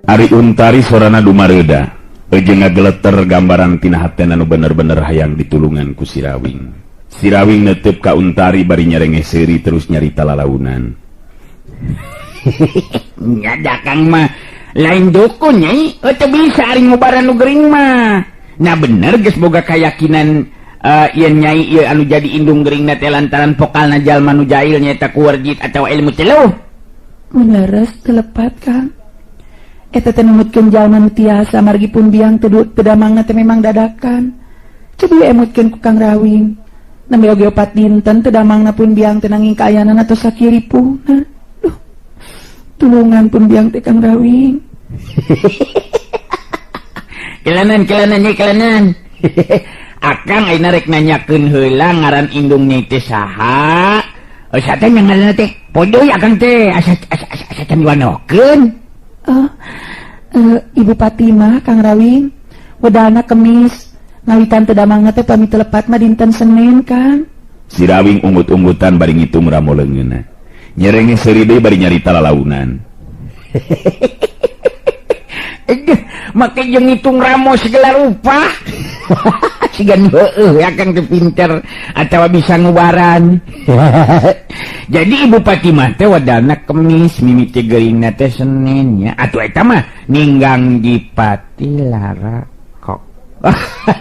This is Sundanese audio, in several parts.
Ari Untari sorana dumareuda jeung ngageleter gambaran tina hatena nu bener-bener hayang ditulungan ku Sirawing. Sirawing netep ka Untari bari nyarenge seuri terus nyarita lalaunan. Nya Kang mah lain dukun, Nyai. Oh, teu bisa ari ngubaran nu gering mah. Nah, bener geus boga keyakinan yen Nyai ieu anu jadi indung gering teh lantaran pokalna jalma nu jail nyaeta ku warjit atau ilmu teluh. Mun leres teu lepat, Kang. Eta teh numutkeun jalma nu tiasa, margi pun biang teu teu damangna teh memang dadakan. Cobi we emutkeun ku Kang Rawing. Nembe oge 4 dinten teu damangna pun biang teh, nanging kaayaanana tos sakieu ripuhna. Duh. Tulungan pun biang teh, Kang Rawing. Kelanan, kelanan, Nyai, kelanan. Akang ayeuna rek nanyakeun heula ngaran indung Nyai teh saha. Oh, sate nya ngaranna teh. Podo ya Akang teh asa asa asa, asa can diwanokeun. Oh, Ibu Fatimah, Kang Rawing. Wedalna Kemis. Ngawitan teu damangna teh pami teu lepat mah dinten Senin, Kang. Sirawing unggut-unggutan bari ngitung ramo leungeunna. Nyerenge seuri deui bari nyarita lalaunan. Aduh, make jeung ngitung ramo segala rupa. Siga nu heueuh ya Kang teh pinter atawa bisa ngubaran. Jadi Ibu Fatimah teh wadana Kemis, mimiti geuringna teh Senin nya. Atuh eta mah ninggang dipati lara kok.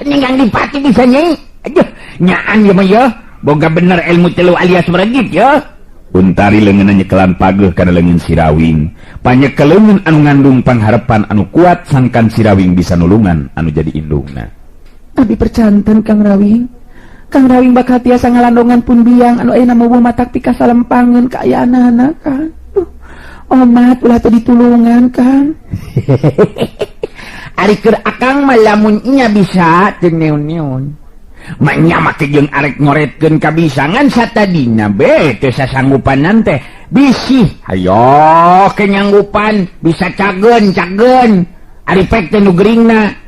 Ninggang dipati bisa, Nyai. Aduh, nyaan ieu mah ya. Boga bener ilmu telu alias meregit ya. Untari leungeunna nyekelan pageuh kana leungeun Sirawing. Panyekel leungeun anu ngandung pangharepan anu kuat sangkan Sirawing bisa nulungan anu jadi indungna. Abi percanten, Kang Rawing. Kang Rawing bakal tiasa ngalandongan pun biang anu ayeuna mobil matak pikasalempangeun kaayaanana, Kang. Duh, omat ulah teu ditulungan, Kang. Ari keur Akang mah lamun nya bisa teu neon-neon. Manya make jeung arek ngoretkeun kabisangan satadina be teu sasanggupanan teh bisi. Hayo kenyanggupan bisa cageun cageun. Ari pek teh nu geuringna.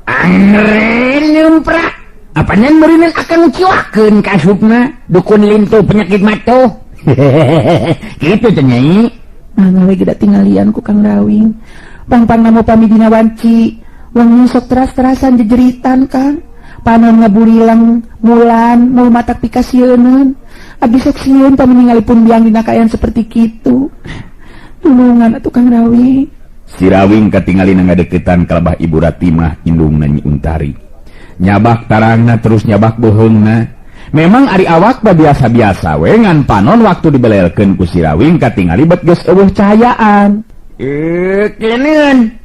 Angren nyumprak. Apanan meureunan akang ciwakeun ka asupna dukun lintu penyakit matuh. Kitu teh, Nyai. Nah, we geda tinggalian ku Kang Rawing. Pang-pang namo pami dina wanci wengi sok teras-terasan jejeritan, Kang. Panon ngaburileng mulan mul matak pikasieuneun. Abdi sok sieun pami ningali pun biang dina kaayaan seperti kitu. Tulungan atuh, Kang Rawing. Sirawing katingali ngadeukeutan kalabah Ibu Ratimah, indungna Nyi Untari. Nyabak tarangna terus nyabak beuheungna. Memang ari awak mah biasa-biasa we, ngan panon waktu dibelelkeun ku Sirawing katingali bet geus euweuh cahayaan. Eh, keleun.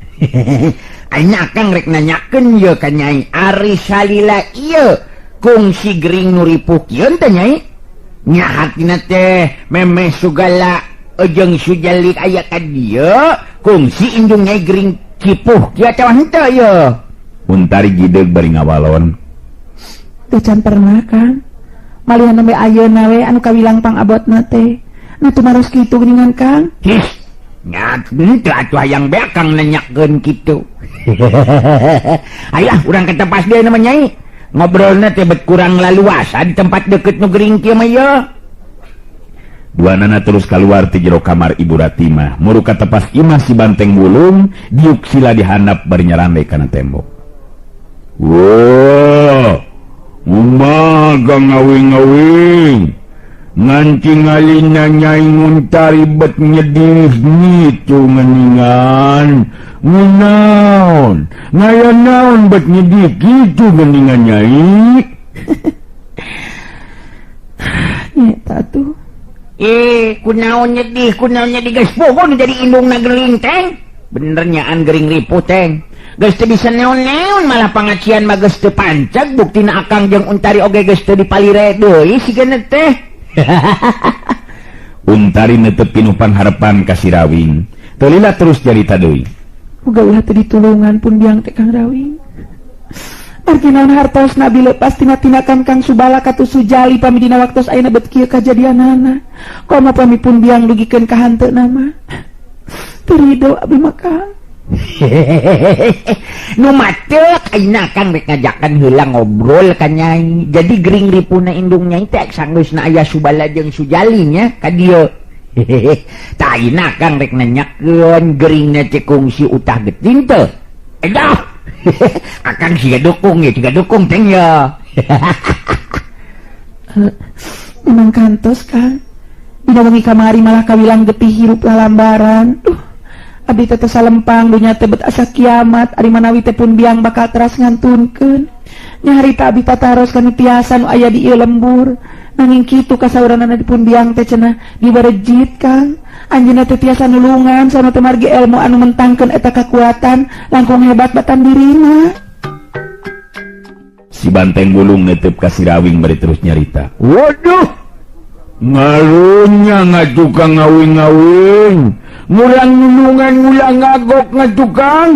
Ayeuna Akang rek nanyakeun ye ka Nyai, ari salila ieu kungsi gering nu ripuh kieu teh, Nyai. Nya hatina teh memeh sugala jeung sujalik aya ka dieu, kungsi indung Nyai gering cipuh kieu atawa henteu ye? Untari gideug bari ngawalon. Teu can pernah, Kang. Malihan nembe ayeuna we anu kawilang pangabotna teh. Nu tumaros kitu geuningan, Kang. His, nya henteu atuh hayang beak Kang nanyakeun kitu. Ayolah urang ke tempat dia nama Nyai. Ngobrolna teh bet kurang laluasa di tempat deket nu gering kieu mah ye. Duanana terus keluar ti jero kamar Ibu Ratimah. Muru ka tepas imah si Banteng Wulung, diuk sila dihandap bari nyarande kana tembok. Wah, umaga ngawing-ngawing. Nganti ngalina Nyai Nguntari bet nyedih ngitu geningan. Ngunaon? Ngaya naon bet nyedih gitu geningan, Nyai? Nyeta tuh. Eh, kunaon nyedih, kunaon nyedih, geus poho nu jadi indungna gering teng. Bener nyaan gering ripuh teng. Geus teu bisa neon-neon, malah pangacian mah geus teu pancag, buktina Akang jeung Untari oge geus teu dipalire deui sigana teh. Untari netep pinuh pangharepan ka Sirawing. Teu lila terus jarita deui. Muga ulah teu ditulungan pun biang teh, Kang Rawing. Arti naon hartos Nabi lepas tina tinakan Kang Subala katu Sujali pami dina waktos ayeuna bet kieu kajadianana. Komo pami pun biang dugikeun ka hanteuna mah. Teu rido abi mah, Kang. Nu matek ayeuna Kang rek ngajakan heula ngobrol ka Nyai. Jadi gering ripuhna indung Nyai teh sanggeusna aya Subala jeung Sujali nya ka dieu. Tah ayeuna Kang rek nanyakeun geuringna teh kungsi utah geting teu? Edah. Akang siga dukung ya, siga dukung teh ya. Memang kantos Kang. Dina wengi kamari malah kawilang getih hirup lalambaran. Duh, abdi teh salempang dunya teh bet asa kiamat ari manawi teh pun biang bakal teras ngantunkeun. Nyaharita abdi pataros kanu tiasa nu aya di ieu lembur. Nanging kitu kasauranana dipun biang teh cenah dibarejit Kang. Anjeunna teh tiasa nulungan sana teh margi ilmu anu mentangkeun eta kakuatan langkung hebat batan dirina. Si Banteng Bulung netep ka si Rawing bari terus nyarita. Waduh, ngarunya ngatukang ngawing-ngawing, ngurang nulungan ngulang ngagok ngatukang.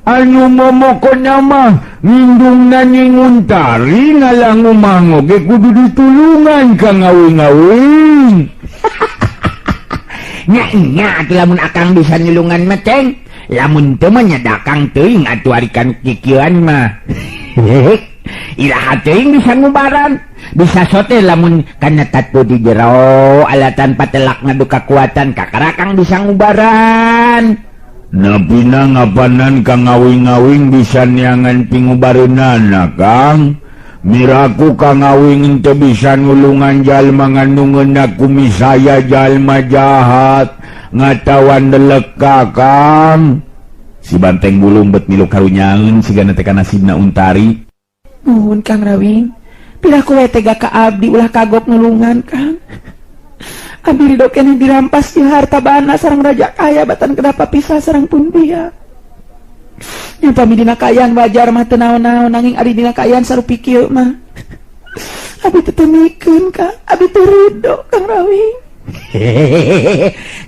Anu momoko nama ngindung nani nguntari ngalangu mangoge kudu ditulungan ka ngawing-ngawing. Nya nya atuh lamun akang bisa nulungan mah ceng, lamun teu mah nya dakang teuing atuh ari kan kikieuan mah. Iraha teuing bisa ngubaran, bisa sote lamun kana tatu di jero alatan patelak ngadu kakuatan kakarakang bisa ngubaran. Napina ngapanan kang ngawing-ngawing bisa neangan pingubareunana Kang. Miraku kang ngawing teu bisa nulungan jalma nganungeuna kumisaya jalma jahat ngatawan deleka Kang. Si Banteng Bulung bet milu karunyaeun sigana teh kana nasibna Untari. Nuhun Kang Rawing, piraku we tega ka abdi ulah kagok nulungan Kang. Abdi ridho keneh dirampas di harta bana sareng raja kaya batan kenapa pisah sareng pun dia. Nya pami dina kaayaan wajar mah teu naon-naon nanging ari dina kaayaan sarupi kieu mah. Abdi teu temikeun Kang, abdi teu ridho Kang Rawing.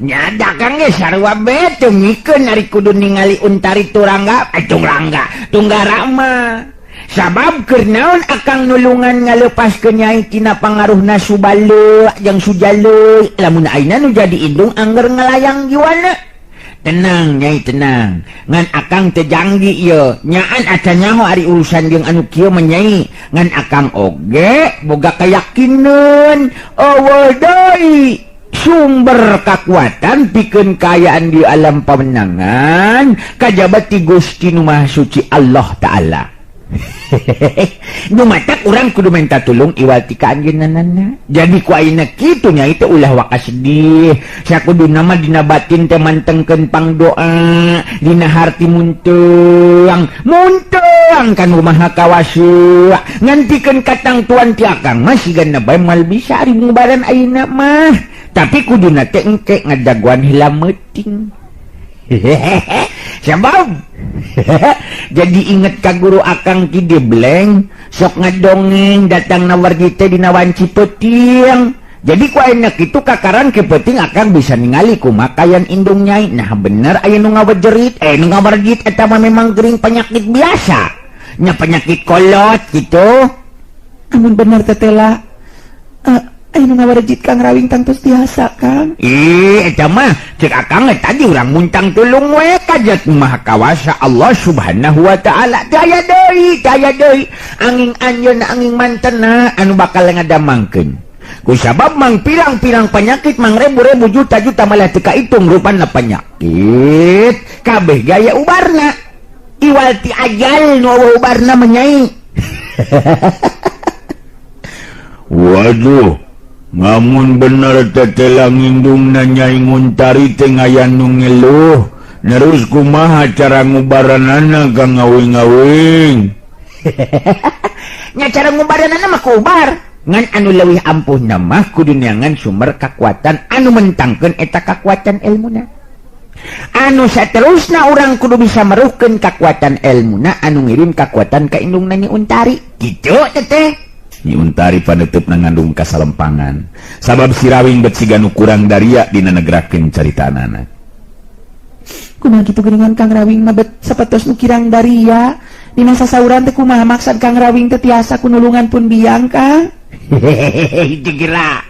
Nya dagang ge sarua be teu mikeun ari kudu ningali Untari turangga, tungrangga, tunggara mah. Sabab keur naon akang nulungan ngalepaskeun nyai tina pangaruhna Subale jeung Sujale, lamun ayeuna nu jadi indung angger ngalayang jiwana. Tenang nyai tenang, ngan akang teu janggi ieu, nyaan acan nyaho ari urusan jeung anu kieu mah nyai, ngan akang oge boga kayakinan eueuh deui sumber kakuatan pikeun kaayaan di alam pamenangan kajaba ti Gusti Nu Maha Suci Allah Ta'ala. Nu matak urang kudu minta tulung iwal ti ka anjeunna. Jadi ku ayeuna kitu nya itu ulah waka sedih. Sakuduna mah dina batin teh mantengkeun pangdoa, dina harti munteang, munteang kan Maha Kawasa. Ngantikeun katangtuan ti akang mah sigana bae moal bisa ari ngubaran ayeuna mah. Tapi kuduna teh engke ngadaguan heula meuting. Sabab jadi inget ka guru akang ki dibleng sok ngadongeng datang nawar kita dina wanci peuting. Jadi ku ayeuna kitu kakaran ke peuting akang bisa ningali kumakayan indung nyai. Nah bener aya nu ngawejerit, nu ngawerjit eta mah memang gering penyakit biasa. Nya penyakit kolot gitu. Amun bener tetela aya nu ngawerjit Kang Rawing tangtos tiasa Kang. Ih eta mah cek akang tadi urang muntang tulung we kajat Maha Kawasa Allah Subhanahu wa Ta'ala. Daya deui, daya deui angin anjeunna angin mantena anu bakal ngadamangkeun. Ku sabab mang pirang-pirang penyakit mang rebu-rebu juta-juta malah teu kaitung rupana penyakit kabeh gaya ubarna. Iwal ti ajal nu eueuh ubarna mah nyai. Waduh, ngamun bener tetela ngindungna nyai Nguntari teh ngayan nu ngeluh. Nerus kumaha cara ngubaranana ka ngawing-ngawing? Nya cara ngubaranana mah kubar. Ngan anu leuwih ampuhna mah kudu neangan sumber kakuatan anu mentangkeun eta kakuatan ilmuna. Anu saterusna urang kudu bisa meruhkeun kakuatan ilmuna anu ngirim kakuatan ka indungna Nyi Untari. Kitu teteh. Nyi Untari paneuteup ngandung kasalempangan. Sabab si Rawing bet siga nu kurang daria dina negrakeun caritanana. Kumaha kitu geuningan Kang Rawing mah bet sapertos nu kirang daria. Dina sasauran teh kumaha maksad Kang Rawing teh tiasa kunulungan pun biang Kang. Hehehe, itu gerak.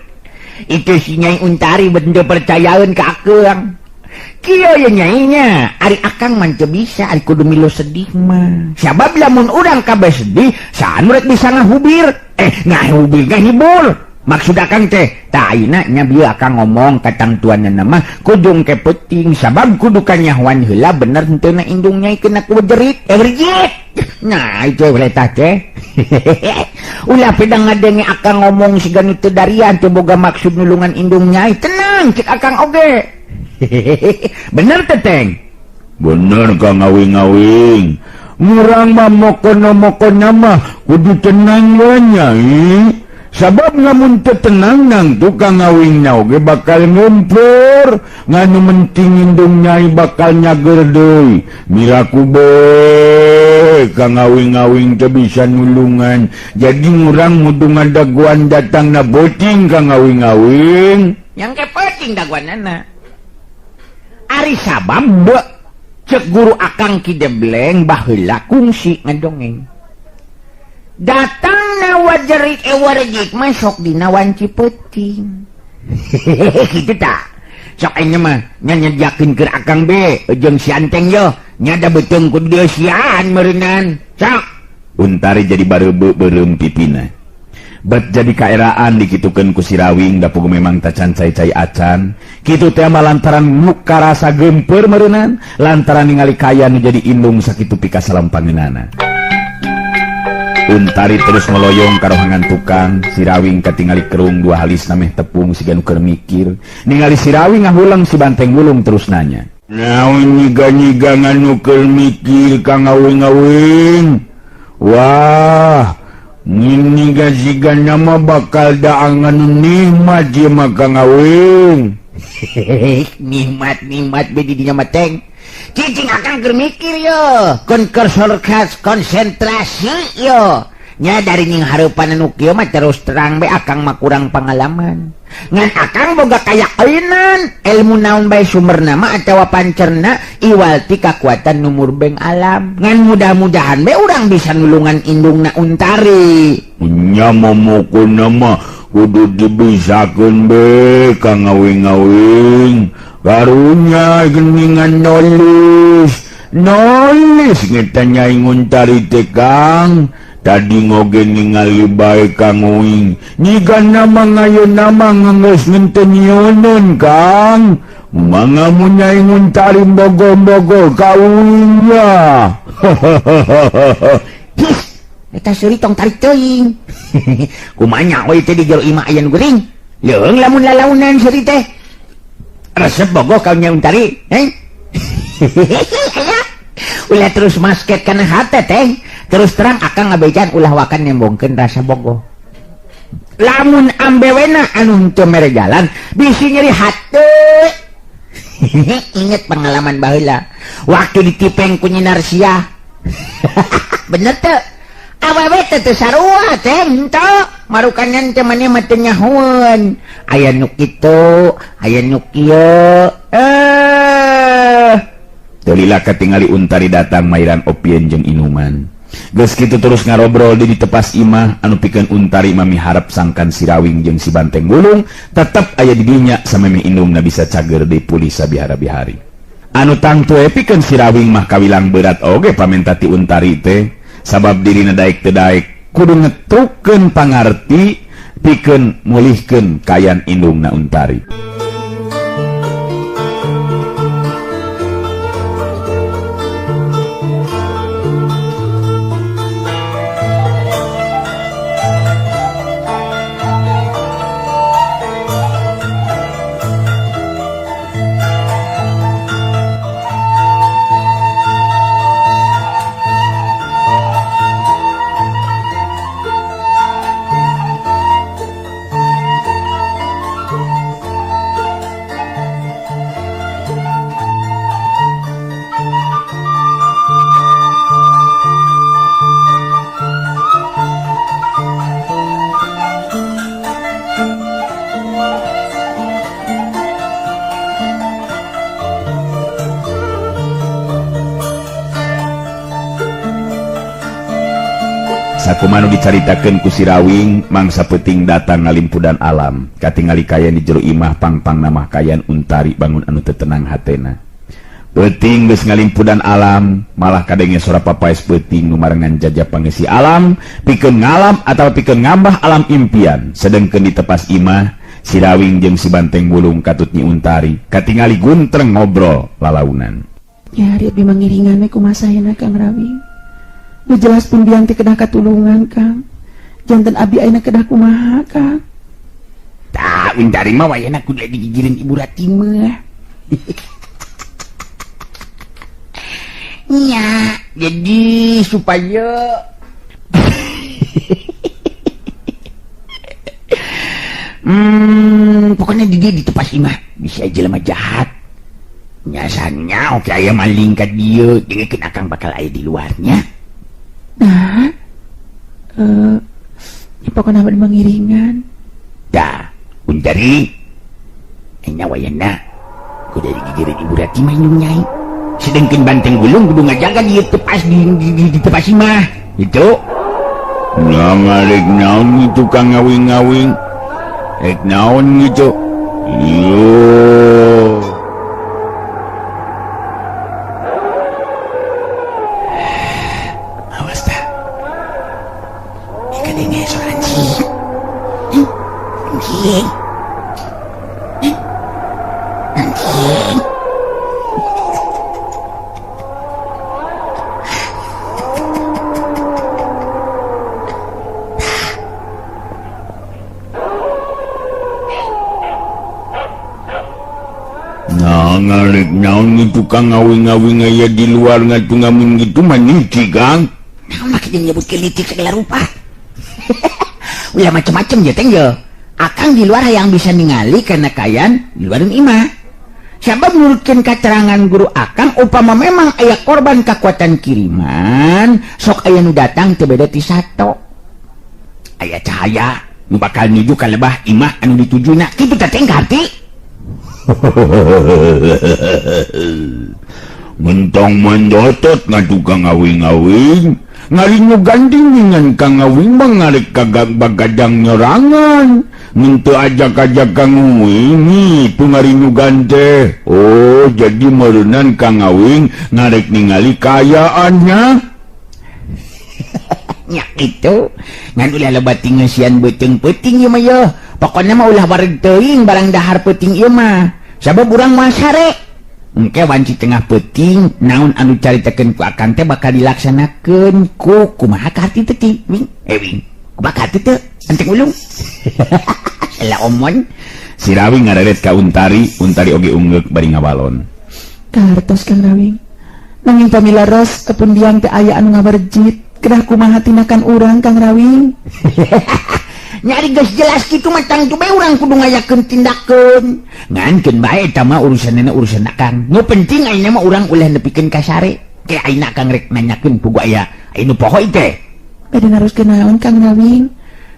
Itu si Nyai Untari bet teu percayaeun ka akang. Kieu ye nyainya, ari akang mah teu bisa, ari kudu milu sedih mah. Sabab lamun urang kabeh sedih, saha nu rek bisa ngahubir? Ngahubir ngahibur. Maksud akang teh tah ayeuna nya bieu akang ngomong ka tangtuanna mah kudu ke peuting sabab kudu kanyahoan heula bener henteu na indung nyai kena ku jerit jerit. Nah itu tah teh. Ulah pedang ngadenge akang ngomong siga nu teu darian teu boga maksud nulungan indung nyai. Tenang cek akang oge. Bener teh Teng? Bener Kang Awing-awing. Ngurang mah mokono-mokona mah kudu tenang we nyai. Sabab lamun teu tenang nang tukang ngawingna oge bakal ngumpur nganu menting indung nyai bakal nyager deui miraku be kang ngawing-ngawing teu bisa nulungan jadi ngurang mudu ngadaguan datangna beuting kang ngawing-ngawing yang ke peuting daguanana ari sabab cek guru akang Ki Debleng baheula kungsi ngadongeng datang na wajerik ewarjik masuk dina wanci peuting. Kitu tah. Sok ayeuna mah nya nyediakeun keur akang be jeung si Anteng yo nya da beuteung ku dieusian meureunnan. Sok Untari jadi bareubeu beureum pipina. Bet jadi kaeraan dikitukeun ku si Rawing da pugu memang tacan cai-cai acan. Kitu teh mah lantaran muka rasa geumpeur meureunnan lantaran ningali kaya nu jadi indung sakitu pikasalampangeunana. Untari terus ngeloyong ka rohangan tukang, si Rawing katingali kerung dua halis nameh tepung siga nu keur mikir. Ningali si Rawing ngahuleng si Banteng Wulung terus nanya. Naon nyiga-nyiga nganu keur mikir ka ngawing-ngawing? Wah, nyiga siga nama bakal daangan nikmat ieu mah ka ngawing. Nikmat-nikmat be di dinya mah Teng. Cicing akang keur mikir yo, kon konsentrasi yo. Nya dari ning hareupan anu kieu mah terus terang be akang mah kurang pengalaman. Ngan akang boga kayakeunan ilmu naon bae sumberna mah atawa pancerna iwal ti kakuatan nu murbeng alam. Ngan mudah-mudahan be urang bisa nulungan indungna Untari. Nya momokona mah kudu dibisakeun be ka ngawing-ngawing. Karunya geningan nolis nolis ngeta nyai Untari teh Kang. Tadi ngoge ningali bae Kang Uing nyiga nama ngayeuna mah geus ngenteu nyieunun Kang. Mangga mun nyai Untari bogo-bogo ka Uing ya. His eta seuri tong tarik teuing. Kumaha nya we teh di jero imah aya nu geuring. Leung lamun lalaunan seuri teh. Resep bogo kau nya Untari, eh? Ulah terus masket kana hate teh. Terus terang akang ngabejan ulah wakan nembongkeun rasa bogo. Lamun ambewena anu henteu mere jalan bisi nyeri hate. Inget pengalaman baheula waktu ditipeng ku Nyi Narsiah. Bener teu? Awewe teh teu sarua teh henteu. Marukanan teh maneh mah teu nyahoeun. Aya nu kitu, aya nu kieu. Teu lila katingali Untari datang mairan opien jeung inuman. Geus kitu terus ngarobrol di tepas imah anu pikeun Untari mah miharep sangkan si Rawing jeung si Banteng Wulung tetep aya di dinya samemeh indungna bisa cager deui pulih sabihara-bihari. Anu tangtu we pikeun si Rawing mah kawilang berat oge pamenta ti Untari teh sabab dirina daek teu daek kudu ngetrukeun pangarti pikeun mulihkeun kayan indungna Untari. Sakumanu dicaritakeun ku si Rawing mangsa peuting datang ngalimpudan alam katingali kayan di jero imah pangpang namah kayan Untari bangun anu teu tenang hatena. Peuting geus ngalimpudan alam, malah kadenge sora papaes peuting nu marengan jajah pangeusi alam, pikeun ngalam atawa pikeun ngambah alam impian. Sedengkeun di tepas imah, si Rawing jeung si Banteng Bulung katut Nyi Untari katingali guntreng ngobrol lalaunan. Ya, ari abdi mangiringan we kumaha sayana Kang Rawing. Nu jelas pun biang teh kedah katulungan Kang. Janten abdi ayeuna kedah kumaha Kang. Tah, Untari mah wayahna kudu digigireun Ibu Ratimah. Nya, jadi supaya pokoknya di dia di tepas imah bisa jelema jahat. Nyasannya oke aya maling ka dieu, dengekeun akang bakal aya di luarnya. Nah, pokoknya abdi mangiringan. Dah, Untari. Enya wayana kudu digigireun Ibu Ratimah indung nyai. Sedengkeun Banteng Bulung kudu ngajaga di tepas di tepas imah. Gitu. Nah, ngarek naon itu Kang ngawing-ngawing. Rek naon gitu. Yo. Awas dah. Ieu kadenge suara anjing. Anjing. Anjing. Nah, ngarek naon itu Kang ngawing-ngawing aya di luar ngatu ngamun gitu mah licik Kang. Naon mah jeung nyebutkeun licik segala rupa. Ulah macem-macem ya teh ye. Akang di luar hayang bisa ningali karena kayan di luar imah. Sabab nurutkeun katerangan guru akang upama memang aya korban kekuatan kiriman, sok aya nu datang teu beda ti sato. Aya cahaya nu bakal nuju ka lebah imah anu ditujuna. Kitu teh teh ngarti. Mentong mendotot ngatukang ngawing-ngawing, ngarinyu ganding dengan kang ngawing mah ngarek kagak bagadang nyerangan. Ngentu ajak-ajak kang ngawing itu ngarinyu gante. Oh, jadi merenan kang ngawing ngarek ningali kayaannya. Nya itu ngan ulah lebat tingesian beuteung peuting ieu mah yeuh. Pokona mah ulah wareg teuing barang dahar peuting ieu mah. Sabab urang moal sare. Engke wanci tengah peuting naon anu caritakeun ku akang teh bakal dilaksanakeun ku kumaha ka harti teh ti wing wing. Kumaha ka harti teh enteng ulung. Salah omon. Si Rawing ngareret ka Untari, Untari oge ungeuk bari ngawalon. Kartos Kang Rawing. Nanging pamila ros pun biang teh aya anu ngabarjit. Kedah kumaha tinakan urang Kang Rawing. Nyari geus jelas kitu mah tangtu bae urang kudu ngayakeun tindakeun. Ngankeun bae eta mah urusanna urusan akang. Nu penting ayeuna mah urang ulah nepikeun ka sare. Ke ayeuna akang rek nanyakeun pugu aya anu poho teh. Bade naroskeun naon Kang Rawing?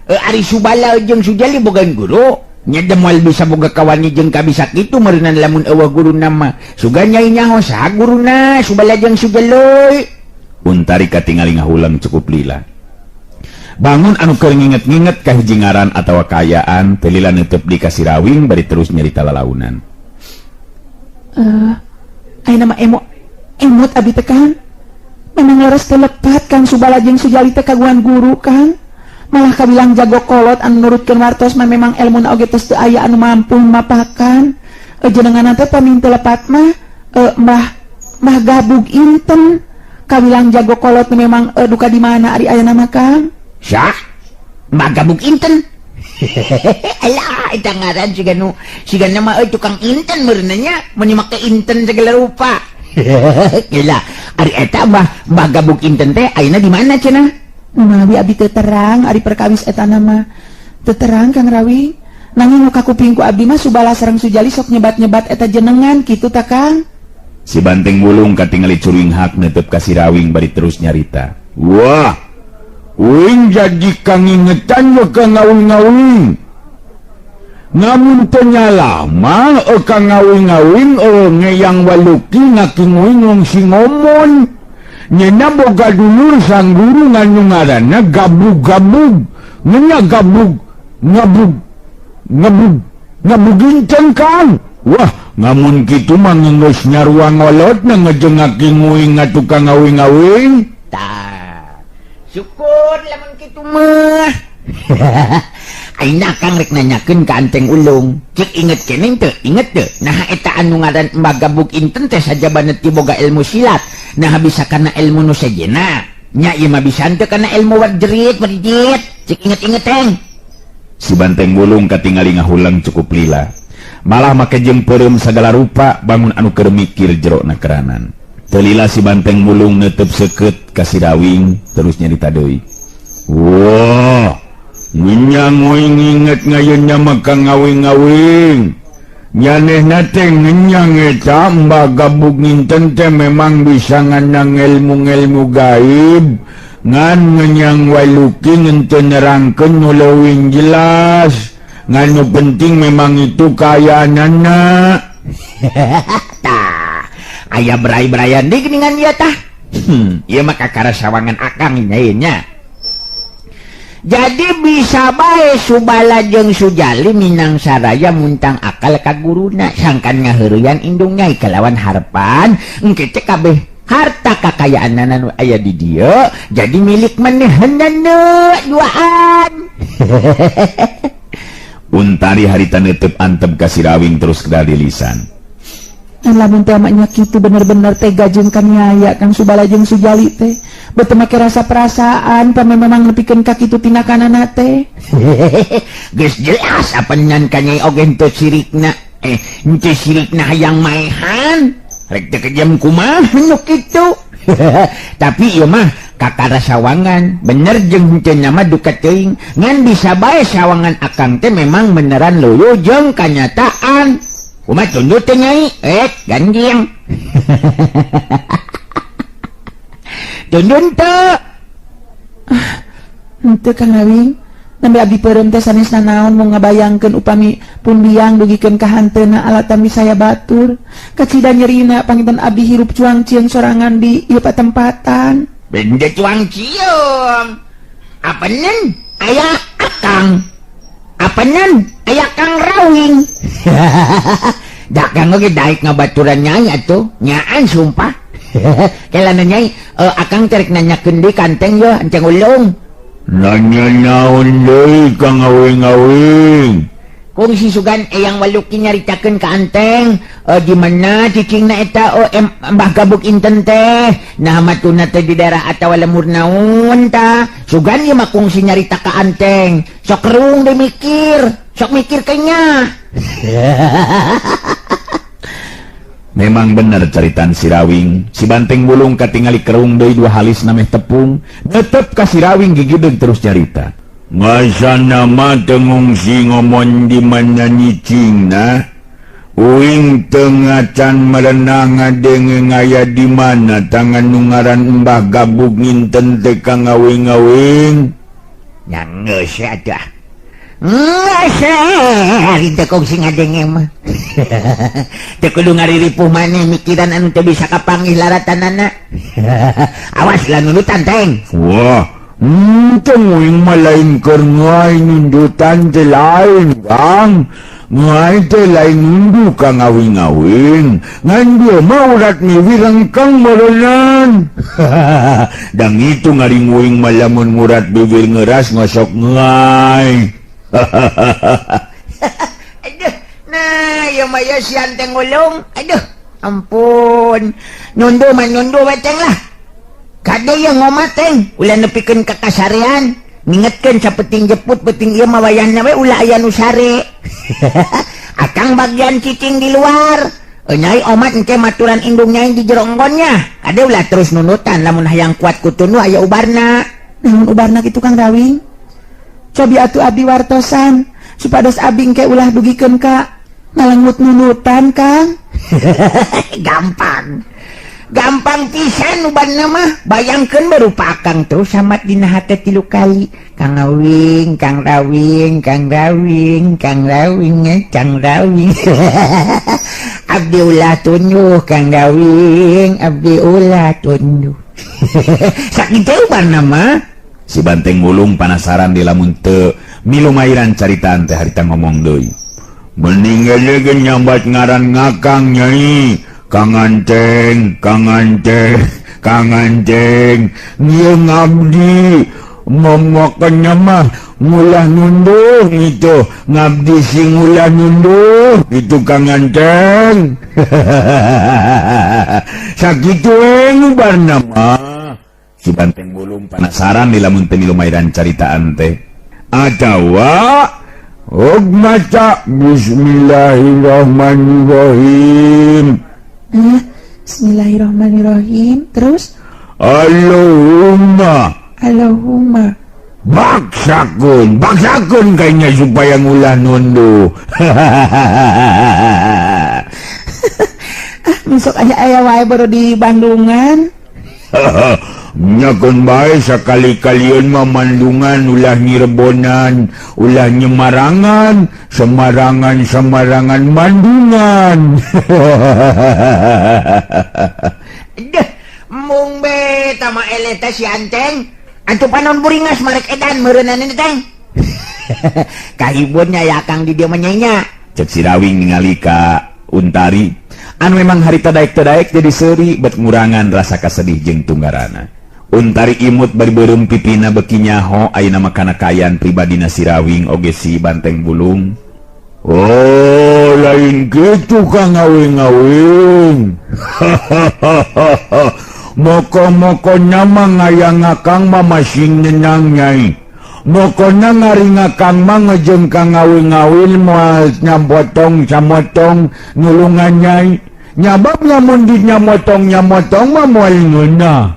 Ari Subala jeung Sujali boga guru. Nya moal bisa boga kawani jeung kabisa kitu meureunnan lamun eueuh guruna mah. Sugan nyai nyaho saha guruna Subala jeung Sujali. Untari katingali ngahulang cukup lila. Bangun anu keur nginget-nginget ka hiji ngaran atawa kaayaan teu lila neuteub di ka si Rawing bari terus nyarita lalaunan. Ayeuna mah emot abdi teh Kang. Memang leres teu lepat Kang Subala jeung Sujali teh kagungan guru Kang. Malah kabilang jago kolot anu nurutkeun wartos mah memang elmuna oge tos teu aya anu mampu mapakan. Jenenganna teh pamin teu lepat mah Mbah Gabug inten. Kabilang jago kolot memang duka di mana ari aya nama Kang? Syah, Mbah Gabug inten. Alah, eta ngaran siga nu siga nama tukang inten meureunna nya, mun make inten segala rupa. Gila, ari eta Mbah Gabug inten teh ayeuna di mana cenah? Mawi abdi teu terang ari perkawis eta nama. Teu terang Kang Rawing. Nanging nu kakuping ku abdi mah Subala sareng Sujali sok nyebat-nyebat eta jenengan kitu ta Kang? Si Banteng Bulung katingali curinghak neuteub ka si Rawing bari terus nyarita. Wah, wing jadi kangingetan we ka ngawing-ngawing. Ngamun teu nyalah mah ka ngawing-ngawing ngeyang waluki ngakinguing wong si ngomon. Nyena boga dulur sang guru nganu ngaranna gabug-gabug. Ngenya gabug, ngabug, ngabug, ngabuginten Kang. Wah, Ngamun kitu mah geus nyarua ngolot na ngejengak nguing ngatukang ngawing-ngawing. Tah. Syukur lamun kitu mah. Ayeuna Kang rek nanyakeun ka Anteng Ulung. Cik inget keneh teu? Inget teu? Naha eta anu ngaran Mbah Gabug Inten teh sajabana ti boga ilmu silat. Naha bisa kana ilmu nu sejenna? Nya ieu mah bisa henteu kana ilmu warjerit warjit. Cik inget-inget teng. Si Banteng Wulung katingali ngahulang cukup lila. Malah make jeung peureum sagala rupa bangun anu keur mikir jero na keranan. Teu lila si Banteng Wulung neuteup seukeut ka si Rawing terus nyarita deui. Wah, ngenyang uing inget ngayeunya maka ngawing-ngawing. Nyanehna teh ngenyang eta Mbah Gabug Nginten teh memang bisa nganang ilmu-ilmu gaib. Ngan ngenyang waluki ngenteu nerangkeun nu leuwih jelas. Ngan nu penting memang itu kaayaanana. Tah, aya berai-beraian deui geuningan ieu tah. Ieu mah kakara sawangan akang nya nya. Jadi bisa bae Subala jeung Sujali minang saraya muntang akal ka guruna sangkan ngaheureyan indung nyai kalawan harapan engke teh kabeh harta kakayaanana nu aya di dieu jadi milik manehanana duaan. Untari harita neuteub antep ka si Rawing terus kedah di lisan. Lamun teh mak nya kitu bener-bener tega jeung kaniaya Kang Subala jeung Sujali teh. Beuteung make rasa perasaan pame memang nepikeun ka kitu tindakanana teh. Geus jelas apan ngan ka nyai oge henteu sirikna. Henteu sirikna hayang maehan. Rek teu kejam kumaha nu kitu. Tapi ieu mah kakara sawangan bener jeung henteu nya mah duka teuing. Ngan bisa bae sawangan akang teh memang beneran leuweung jeung kanyataan. Kumaha tunduk teh nyai? Ganjing. Tundun teu? Henteu Kang Rawing. Nembe abdi peureum teh sanes nanaon mung ngabayangkeun upami pun biang dugikeun ka hanteuna alatan wisaya batur. Kacida nyerina panginten abdi hirup cuang cieung sorangan di ieu patempatan. Benda cuang cieung. Apanan aya akang. Apanan aya Kang Rawing. Dagang oge daek ngabaturan nyai atuh. Nyaan sumpah. Kelana nyai, akang teh rek nanyakeun deui ka Anteng yeuh, Anteng Ulung. Nanya naon deui ka ngawing-ngawing? Kungsi sugan eyang waluki nyaritakeun ka Anteng, di mana cicingna eta Mbah Gabug Inten teh. Nah matuna teh di daerah atawa lemur naon tah. Sugan ieu mah kungsi nyarita ka Anteng. Sok kerung deui mikir, sok mikir kenya. Memang bener caritan si Rawing. Si Banteng Wulung katingali kerung deui dua halis nameh tepung. Netep ka si Rawing gigideg terus nyarita. Ngasana mah teu ngungsi ngomong di mana nyicingna. Uing teu ngacan merenah ngadenge ngaya di mana tangan nu ngaran Mbah Gabug Nginten teh ka ngawing-ngawing. Nya geus atuh. Geus ari teh kungsi ngadenge mah. Teu kudu ngariripuh maneh mikiran anu teu bisa kapanggih laratanana. Awas lah nundutan teng. Wah, teu uing mah lain keur ngae nundutan teh lain, Kang. Ngae teh lain nundu ka ngawing-ngawing. Ngan dia mah urat miwir rengkang meureunan. Dang itu ngaring uing mah lamun ngurat bibir ngeras ngosok ngae. Aduh, nah, ieu mah ya si Anteng Ulung. Aduh, ampun. Nundu mah nundu we teng lah. Kade ieu ngomat teng, ulah nepikeun ka kasarean. Ngingetkeun sapeting jeput penting ieu mah wayahna we ulah aya nu sare. Akang bagian cicing di luar. Nyai omat engke maturan indung nyai di jero enggonnya. Kade ulah terus nunutan lamun hayang kuat ku tunduh aya ubarna. Namun ubarna kitu Kang Rawing? Cobi atuh abdi wartosan supados abdi engke ulah dugikeun ka ngalengut nunutan Kang. Gampang. Gampang pisan ubarna mah. Bayangkeun barupa akang terus samat dina hate 3 kali. Kang Rawing, Kang Rawing, Kang Rawing, Kang Rawing, Kang Rawing. Abdi ulah tunduh Kang Rawing, abdi ulah tunduh. Sakitu ubarna mah. Si Banteng Wulung panasaran di lamun teu milumairan caritaan teh harita ngomong deui. Mending ge nyambat ngaran ngakang Nyai. Kang Anteng, Kang Anteng, Kang Anteng, ieu ngabdi momokannya mah ngulah nunduh itu, ngabdi sing ngulah nunduh itu Kang Anteng. Sakitu we ngubarna mah. Si Banteng Bulung penasaran di lamun teu milumairan caritaan teh. Atawa og maca bismillahirrahmanirrahim. Bismillahirrahmanirrahim. Terus Allahumma Allahumma baksakeun, baksakeun kayaknya supaya ngulah nunduh. Ah, besok aja aya wae baru di Bandungan. Nyakeun bae sakali-kalian mah Mandungan ulah Nyirebonan, ulah Nyemarangan, Semarangan Semarangan Mandungan. Deh, mung be tama eleh teh si Anteng. Atuh panon buringas marek edan meureunana teh. Kahibunnya ya Kang di dieu mah nya. Cek si Rawing ningali ka Untari. Anu memang harita daek teu daek jadi seuri bet ngurangan rasa kasedih jeung tunggarana. Untari imut bari beureum pipina beki nyaho ayeuna mah kana kaayaan pribadina si Rawing oge si Banteng Bulung. Oh, lain kitu Kang Awing-awing. Moko-moko nyama ngayang Kang mah masing nyenang Nyai. Mokona ngaringa Kang mah ngejeng Kang Awing-awing moal nyapotong samotong nulungan Nyai. Nyabab lamun di nyamotong nyamotong mah moal ngeunah.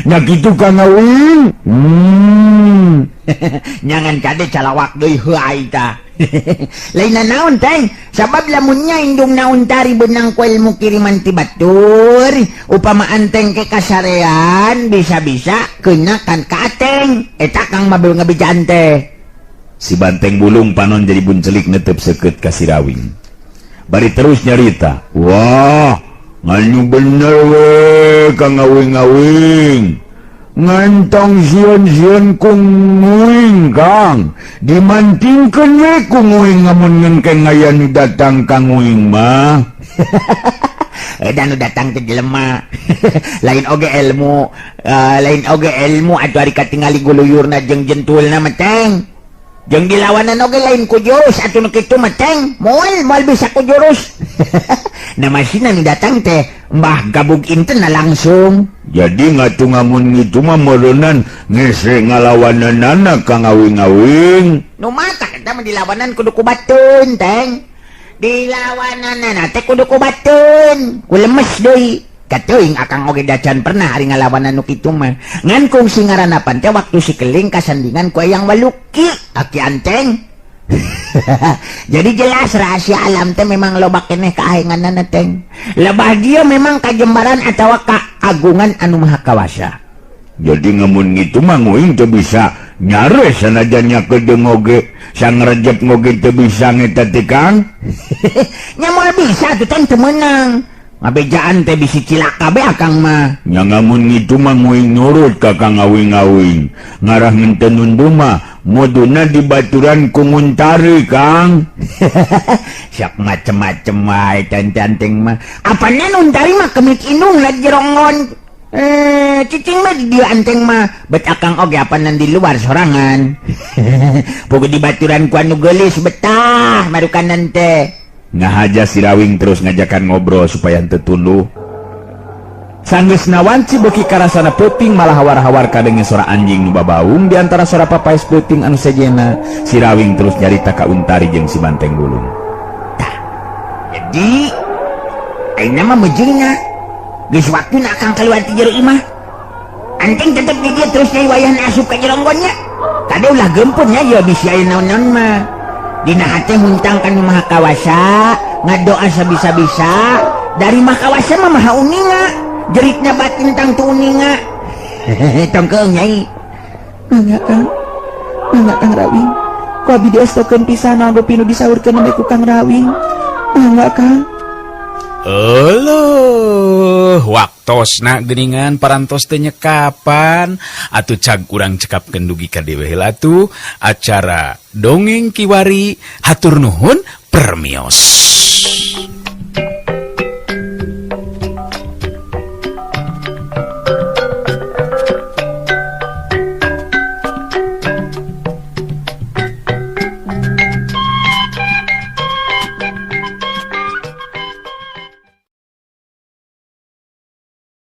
Nya kitu Kang Awing. Nyangan kade calawak deui heuai tah. Lain naon teng, sabab lamunnya indung naon tari benang ku ilmu kiriman ti batur, upama anteng ke kasarean bisa-bisa kena kan ka ateng. Eta Kang mah ngabejaan teh. Si Banteng Bulung panon jadi buncelik netep seukeut ka si Rawing. Bari terus nyarita, wah, nganu bener we Kang Awing-awing. Ngantong sieun-sieun ku nguing Kang, dimantingkeun we ku nguing ngamun ngengkeng aya nu datang ka nguing mah. Edan nu datang teh jelema. Lain oge ilmu, lain oge ilmu atuh ari katingali guluyurna jeung jentulna mah teng. Jeung dilawanan oge lain ku jurus atuh nu kitu mah teng. Moal moal bisa ku jurus. Nah masina nu datang teh Mbah Gabug Inten langsung. Jadi ngatu ngamun gitu mah meureunan ngese ngalawananana Kang Awing-awing. Nu matak eta mah dilawanan kudu ku batun teng. Dilawananana teh kudu ku batun, ku lemes deui. Kateuing akang oge dacan pernah ari ngalawanan nu kitu mah. Ngan kungsi ngaranapan teh waktu si keling kasandingan ku Eyang Waluki, Aki Anteng. Jadi jelas rahasia alam teh memang loba keneh kaahenganana teng. Lebah dia memang kajembaran atawa kaagungan anu maha kawasa. Jadi ngamun gitu mah nguing teu bisa nyares sanajan nyakedeung oge, sangrejep ngoge teu bisa ngeta teh Kang. Nya moal bisa tuh teng teu meunang. Ngabejaan teh bisi cilaka be akang mah. Nya ngamun ngitu mah nguing nurut ka Kang Awing-awing. Ngarah ngenten nunduh mah muduna dibaturan ku Nguntari Kang. Siap macem-macem wae tantang mah. Apana Nuntari mah kemik indung lagi jerongon. Cicing mah di dieu anteng mah. Bet akang oge apanan di luar sorangan. Pogo dibaturan ku anu geulis betah marukanan teh. Ngahaja si Rawing terus ngajakan ngobrol supaya henteu tunduh. Sanggeusna wanci beuki karasana peuting malah hawar-hawar kadenge sora anjing nu babaung di antara sora papaes peuting anu sejena. Si Rawing terus nyarita ka Untari jeung si Banteng Bulung. Tah, jadi ayeuna mah meujeuhna. Geus waktuna akang kaluar ti jero imah. Anteng tetep di dieu terus deui wayahna asup ka jeronggonnya. Kade ulah geumpun nya ieu bisi aya naon-naon mah. Dina hate huntang ka nu maha kawasa, ngadoa sabisa-bisa, dari maha kawasa mah maha uninga, jeritna batin tang tu uninga. Tong keung Nyai. Mangga Kang. Mangga Kang Rawing. Ku abdi diestokeun pisan naon rupi nu disaurkeun nembe ku Kang Rawing. Mangga Kang. Euleuh, waktosna geuningan parantos teh nyekapan. Atuh cag urang cekapkeun dugi ka dieu heula tuh acara dongeng kiwari. Hatur nuhun, permios.